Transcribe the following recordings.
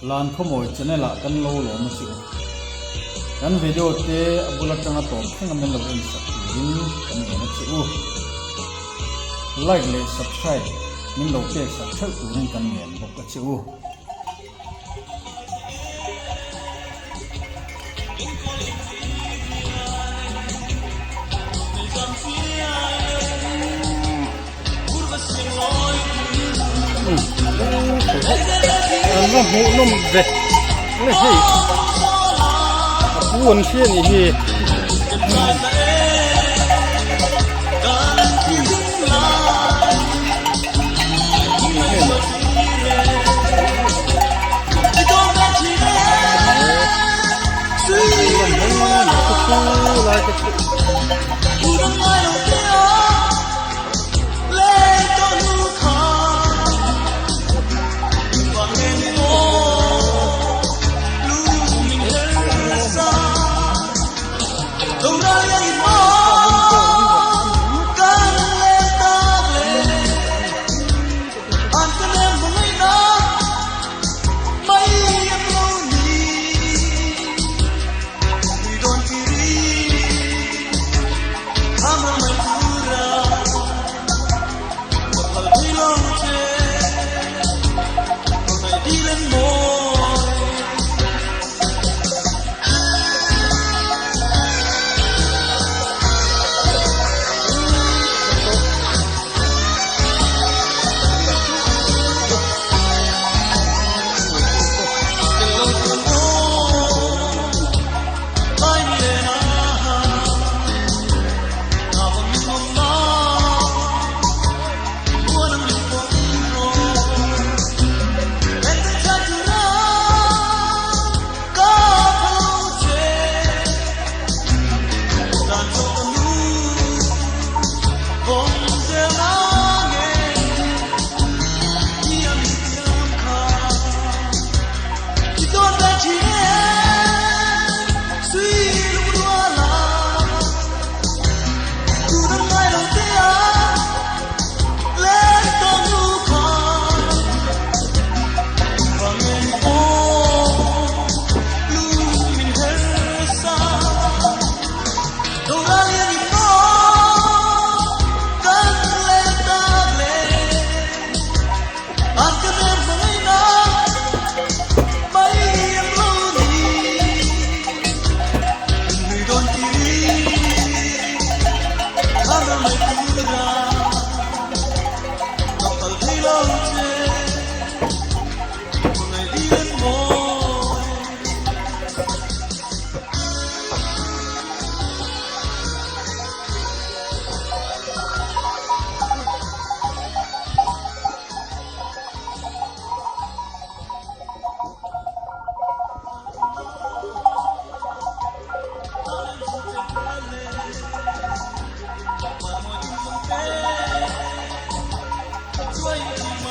Lan Khawmawi channel ah kan lo lawm a che u. Kan video te a bul atanga tawp thleng a min lo en sak turin kan ngen a che u. Like leh subscribe min lo pek sak theuh turin kan ngen bawk a che u. An va hmuh nawm ve nge hei a pu an hria nih hi.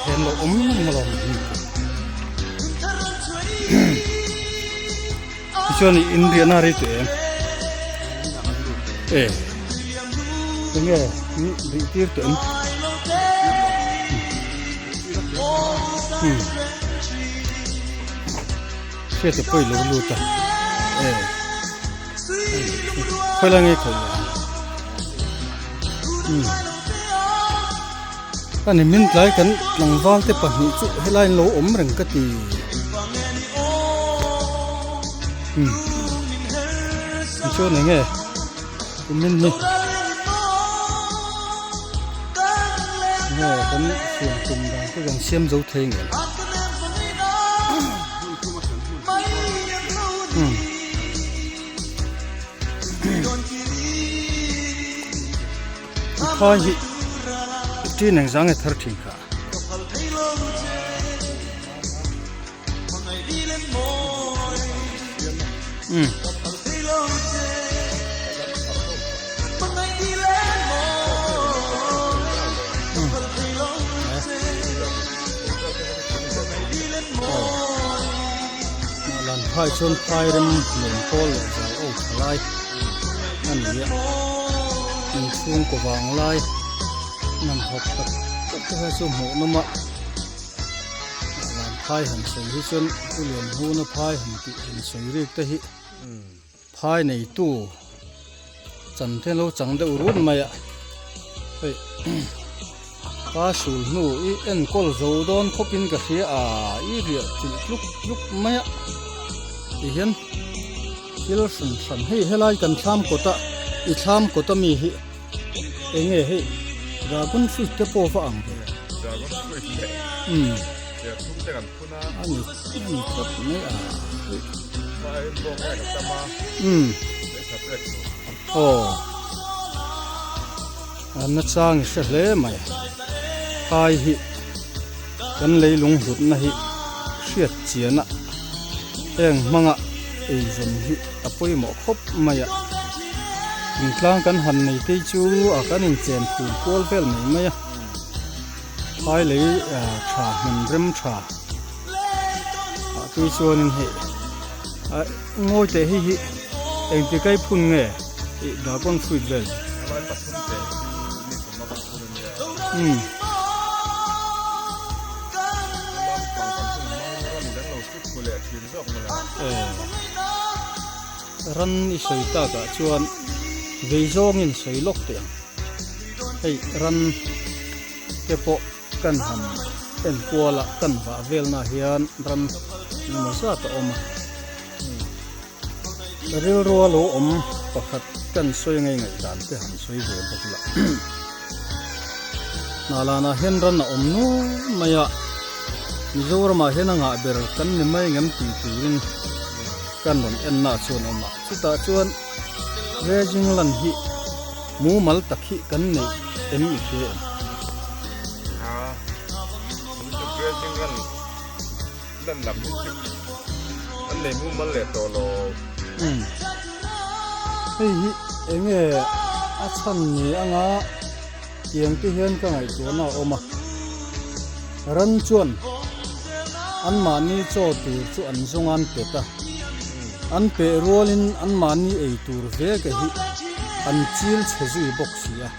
Hen lo awm reng alawm hi. Tichuan i inriahna rei teh em? E. Enge rih tir teh em? Hmm. Hriat a pawi lo lut a. E. Khawi lai nge khawi le? Hmm. Ani min tlai kan tlangval te pahnih chu helai an lo awm reng ka ti. Hmm. Chuan enge min hi nge kan siam tum dan te kan siam zo thei nge. Hmm. Phai hi ṭin eng zang nge thar ṭhin kha. Um. Lan phai chuan phai rem nuam pawl leh zal aw tha lai a ni a inchhung kaw vang lai hman thawk tak tak te kha chu hmuh nawm a lan. Phai han sawi hi chuan Pu Lianhmuna phai han tih han sawi rik te hi phai neitu chan te lo chang deuh run mai a hei ka sul hnu i enkawl zo dawn khawp in ka hria a i riah chilh tluk tluk mai a ti hian thil hran hran hei helai kan thlam kawt a i thlam kawt ami hi enge hei dragon fruit te pawh va ang ve dragon fruit leh umm serthlum te kan phun a ani ani tlat mai a hma in bawng ek a tam a umm lei tha pek tur aw a nachang i hre hle mai phai hi kan leilung hlutna hi hriat chian a heng hmanga eizawn hi a pawimawh khawp mai a thingtlang kan han nei te chu a kan inchen phul kual vel mai mai a phai lei tha hmun rem tha ah tui chuanin hei ah ngawi teh hei hi engti kai phun nge ih dragon fruit vel umm. Ran i sawi takah chuan vei zawngin sawi lawk teh ang. Hei ran te pawh kan han en kual a, kan vah velna hian ran engemaw zat a awm a. Rilrua lo awm pakhat kan sawi ngei ngaihdan te han sawi ve bawk la. Hnalanah hian ran a awm nual mai a, Mizoramah hian a ngah ber kan ni mai ngem tih turin kan rawn enna chuan a awm a. Chutah chuan Raging lan hi mumal tak hi kan neih em i hria em? Raging lan Lan lam hi chu an nei mumal leh tawh lo. Umm. Hei hi enge a chhan ni anga tiang te hian ka ngaihtuahna a awm a. Ran chuan anmahni chaw tur chu an zawng an pet a. An peh rualin anmahni ei tur veka hi an chil chhe zui bawk si a.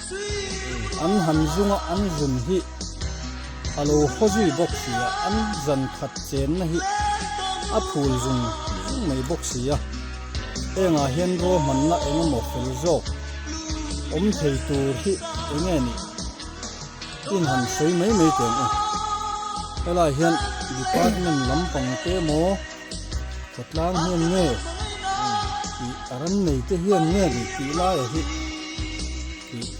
An han zunga an zun hi A lo haw zui bawk si a, an zan khat chenna hi a phul zung zung mai bawk si a. Hengah hian ruahmanna eng emaw fel zawk awm thei tur hi eng nge nih in han sawi mai mai teh ang u. Helai hian department lampang te emaw khawtlang hian nge tih a ram nei te hian nge nih tih laia hi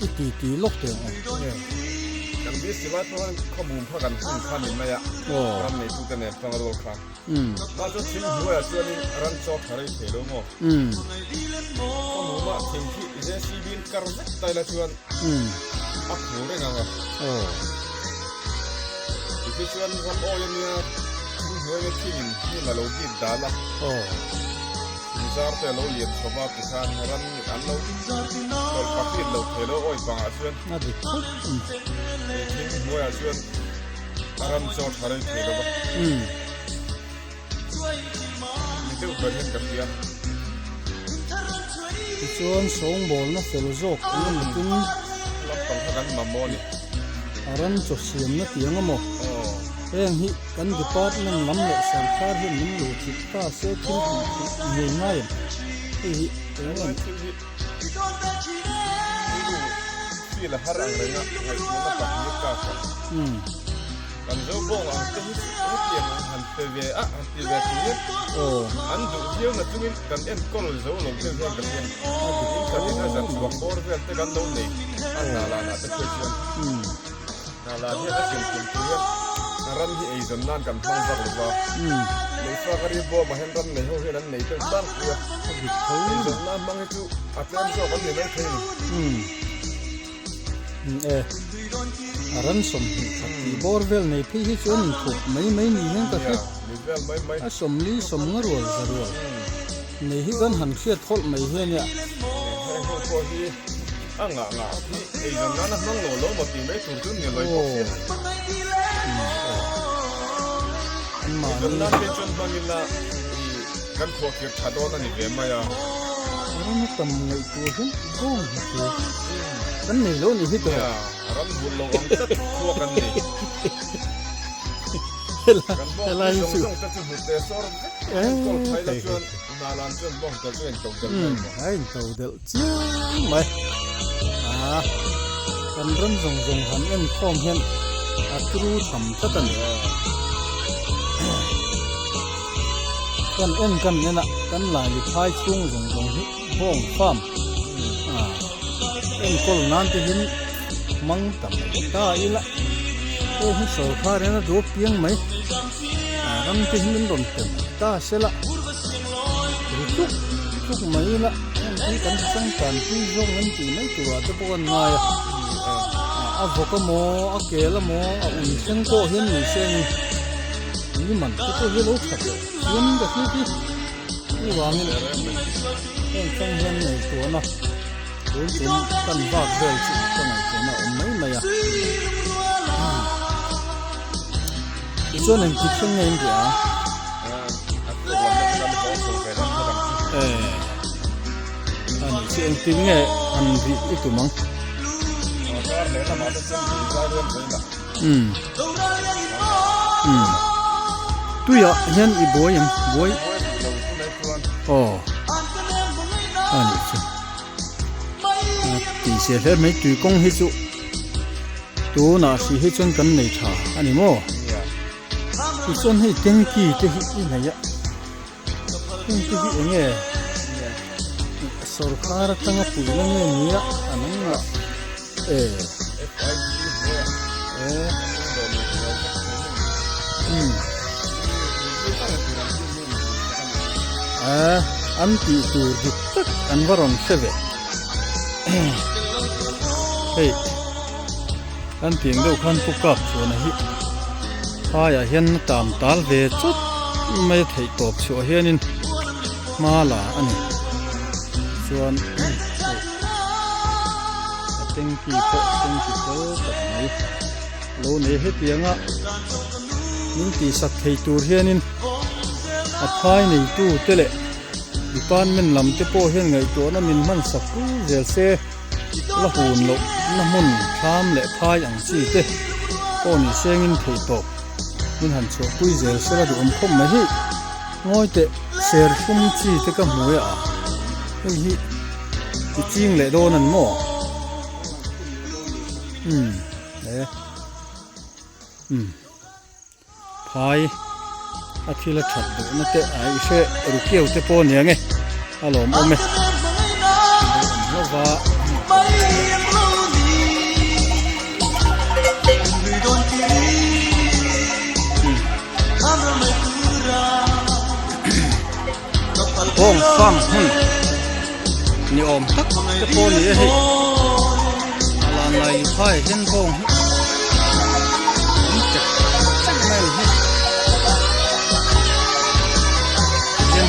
I ti ti lawk teh ang u. Kan BC lai pawh khan khawbum kha kan hun kha ni mai a, ram neitute nen chuan a rual kha. Mah chu thing hnuaiah chuanin ran chaw tha rei thei lo maw? Khawbumah thing khi JCB in kar vek ta ila chuan a phur reng ang a. Tikhi chuan ram awi ania thing hnuaia thingin hnim a lo bik dal a. Thingzar te a lo lian chho va tikhan ran an lo tawlh pakhat lo thei lo awi pangah chuan a dik khawp he thing hnuaiah chuan a ram chaw tha rei thei lo va ni deuh ber hian ka hria. Tichuan sawngbawlna fel zawk eng emaw tin lampang kha kan mamawh a ni. A ram chaw siamna tiang emaw heng hi Kan department lam leh sorkar hian min lo chhit ta se thil tih theih ngei ngai em? Hei hi eng em? Thil hi rilru feel a har ang reng a, ngaihtuahna pahnih a kak a. Kan zo bawng ang te hi chu hetiang ang han pe ve a, han ti ve tur hian an duh viau na chungin kan enkawl zo lo deuh hian ka hria. In khat in a zan chhuak bawr vel te kan lo nei a hna lanah te phei chuan. Hna lah hian a tum tum tur hian a ram hi eizawn nan kan hmang vak lo va, leifa ka ri bawm ah hian ram nei ho hian an nei deuh tlangpui a, eizawn nan hmang hi chu a tlem zawk an ni mai thei a ni. E, a ran 20 tih bawr vel nei phei hi chu an inthup mai mai ni hian ka hria, a 40 sawmnga rual za rual nei hi kan han hriat hawlh mai hi a nia. Heng ho pawh hi. A ngah ngah hi eizawn nana hmang lo lo maw tih mai tur chu ni lawi bawk sia. Eizawn nan phei chuan hmang ila i kan khuah khir tha dawn a ni ve mai a. Ram a tam ngaihtuah hian bawng hi chu kan nei lo ni hi tawh. Nia, ram bul lo ang tlat khua kan ni. Kan bawng zawng zawng te chu hnute sawr vek enkawl phai la chuan Nalan chuan bawng tel chu a intodelh mai maw? A intodelh chiang mai. A kan ram zawng zawng han enkhawm hian a tru tham tlat a ni. Kan en kan en a, kan laili phai chhung zawng zawng hi bawng farm enkawl nan te hian hmang ta mai ta ila heng hi sawrkar hian a duh piang mai ram te hi min rawn pe mai ta sela ri tluk tluk mai ila heng hi kan changkan pui zawk an tih mai turah te pawh an ngai a a vawk amaw a kel amaw a ui thleng pawh hian ni se ni ni man te pawh hi a lo tha tawh chiam ta hriat hi chuvangin heng thleng hian ngaihtuahna Tun tum kan vak vel chu ka ngaihtuahna a awm mai mai a. Tichuan engtik thleng nge in ri a? Eh, ani chu engtik nge han ri i tum ang? Um. Um. Tuiah hian i buai em? Buai. Aw. Ani chu. Tih se hle mai tui kawng hi chu tunah hrih hi chuan kan nei tha a ni maw tichuan hei tanky te hi i nei a heng te hi eng nge sawrkar atanga puihna nge ni a an ang a e e umm a an tih tur dik tak an va rawn hre ve hei an tih ang deuh khan pu kap chuan a hi phaiah hian a tam tal ve chawt mai a theih tawp chhuah hianin hma la a ni chuan hei a tanky pawh tanky fel tak mai lo nei hetianga min tihsak thei tur hianin a phai neitu te leh department lam te pawh hian ngaihtuahna min hman sak pui zel se la hun loh na hmun thlam leh phai ang chi te pawh ni sengin theih tawp min han chhuah pui zel se la duhawm khawp mai hi ngawi teh ser hlum chi te ka hmu e a hei hi ti ching leh dawn an maw umm e umm. Phai a thil a that duhna te a i hre ru kiau te pawh ania nge a lawmawm e lo awm hlauh a. Bawng farm hmun ni awm tak te pawh a ni e hei a lan lai phai hian bawng hi an chek chek mai a ni hei hian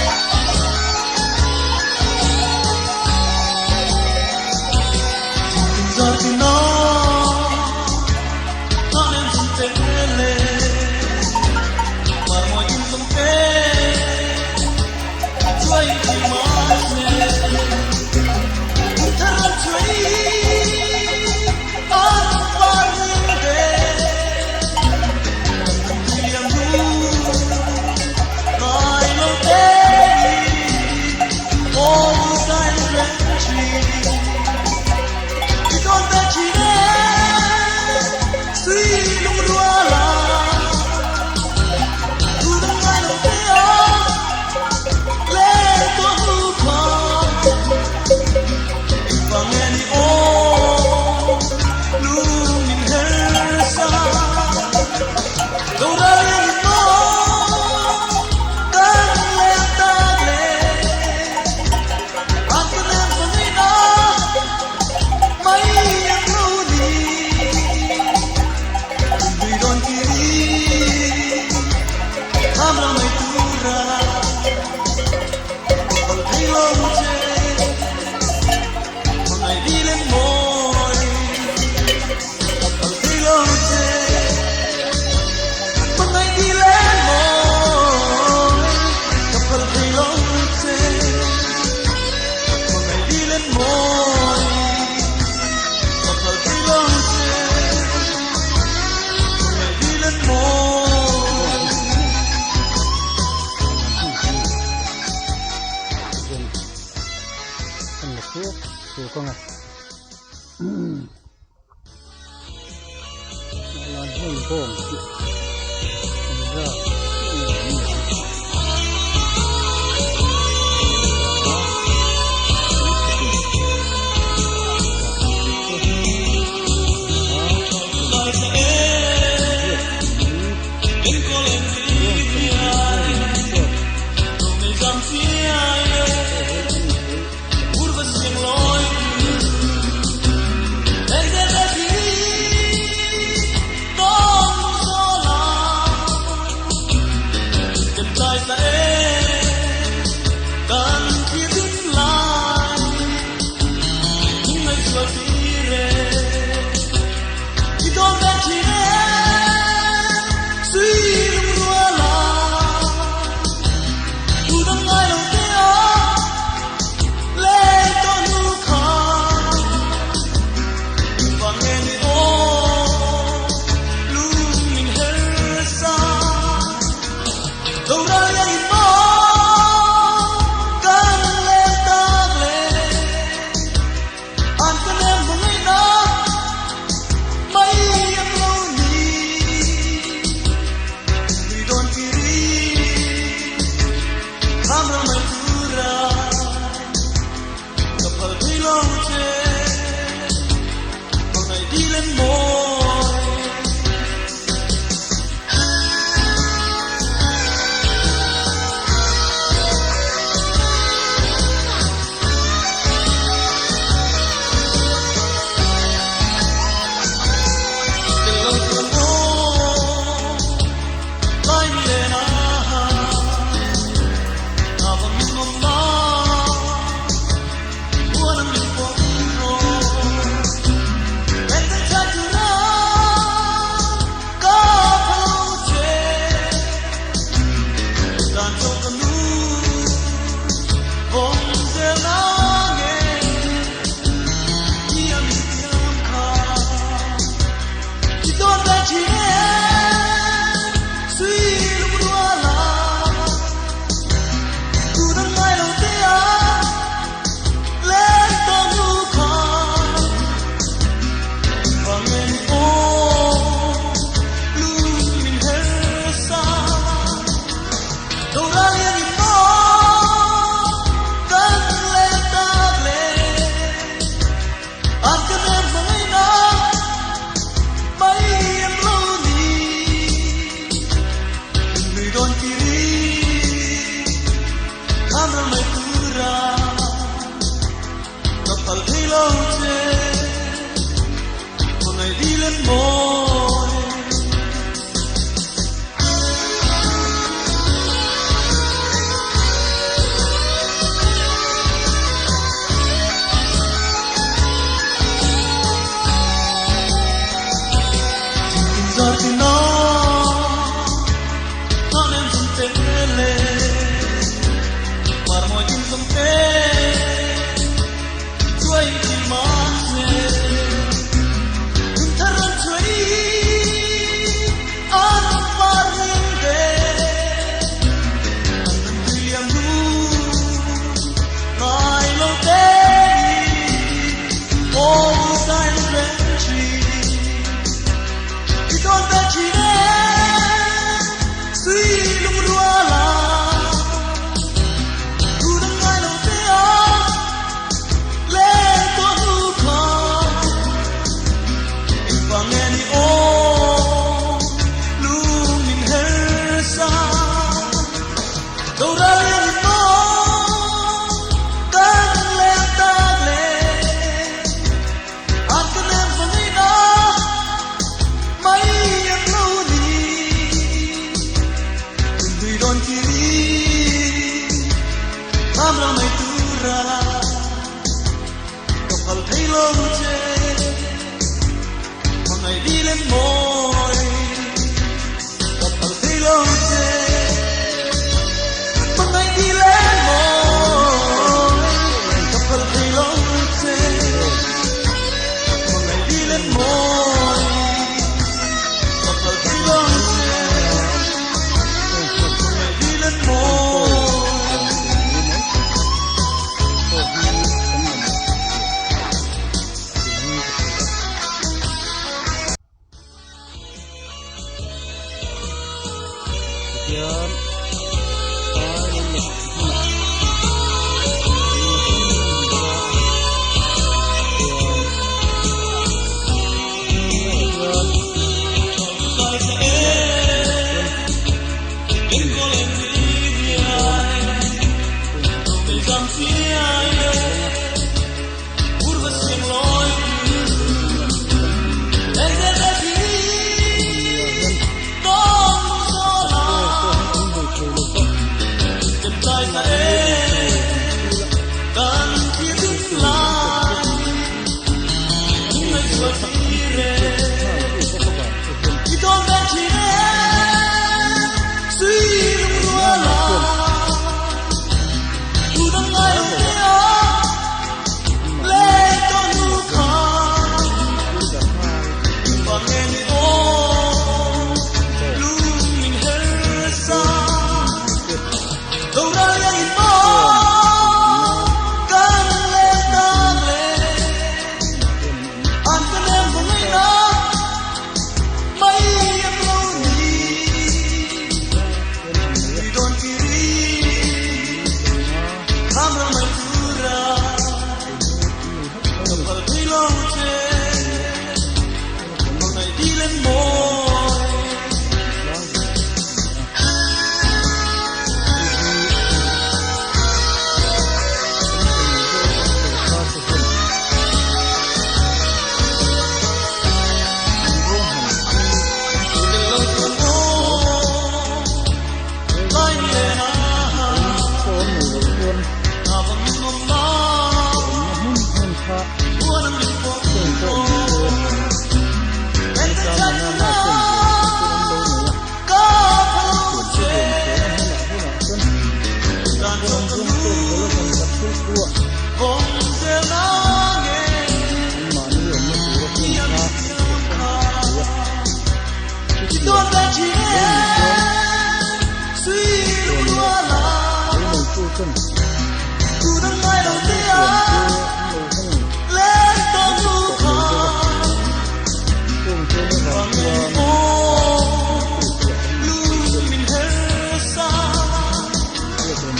zuk ang e. Hnahlan hmun bawng chu engzat chiah nge an neih ang? duah. Anmahni awmna tura hmun kha a thei a. Chutiang lo nih chuan huan leh lei neitu ten huan te an lo hung vek tawh mai bawk a. Chung te avang chuan chu chu a kan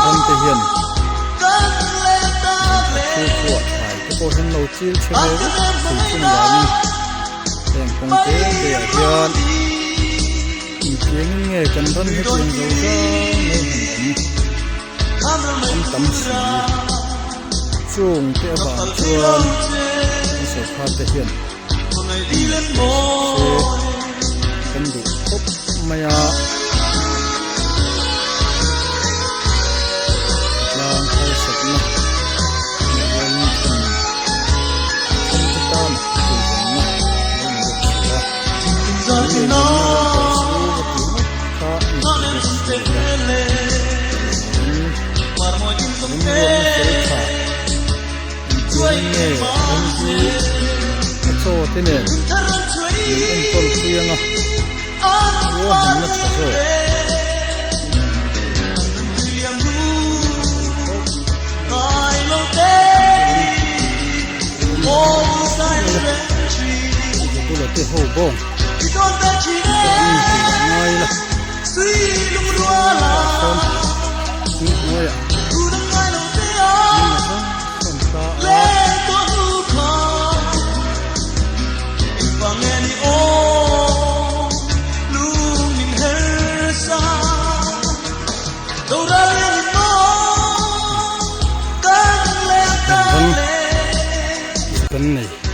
Ram te hian thu pawh thlai te pawh hian lo chil chhe ve vek thei thung vangin heng kawng te te ah hian intiangin nge kan ram hetiang zo zau mai han awm an tam si chung te avang chuan kan sawrkar te hian se kan duh khawp mai a tlang harsatna leh rualin then then te tan eizawnna lo ni bawk si a an eizawnna erawh pawh chu va ti ngawt kha a ni thei bawk si lo va chuvangin remruatna fel tha Engtiangin nge ram hi a chaw te nen min enkawl pui anga ruahmanna tha zawk? Bula te ho bawng pawh an intur ah ngai la sawtah sawn hnuaiah hmun a hrang Kan nei.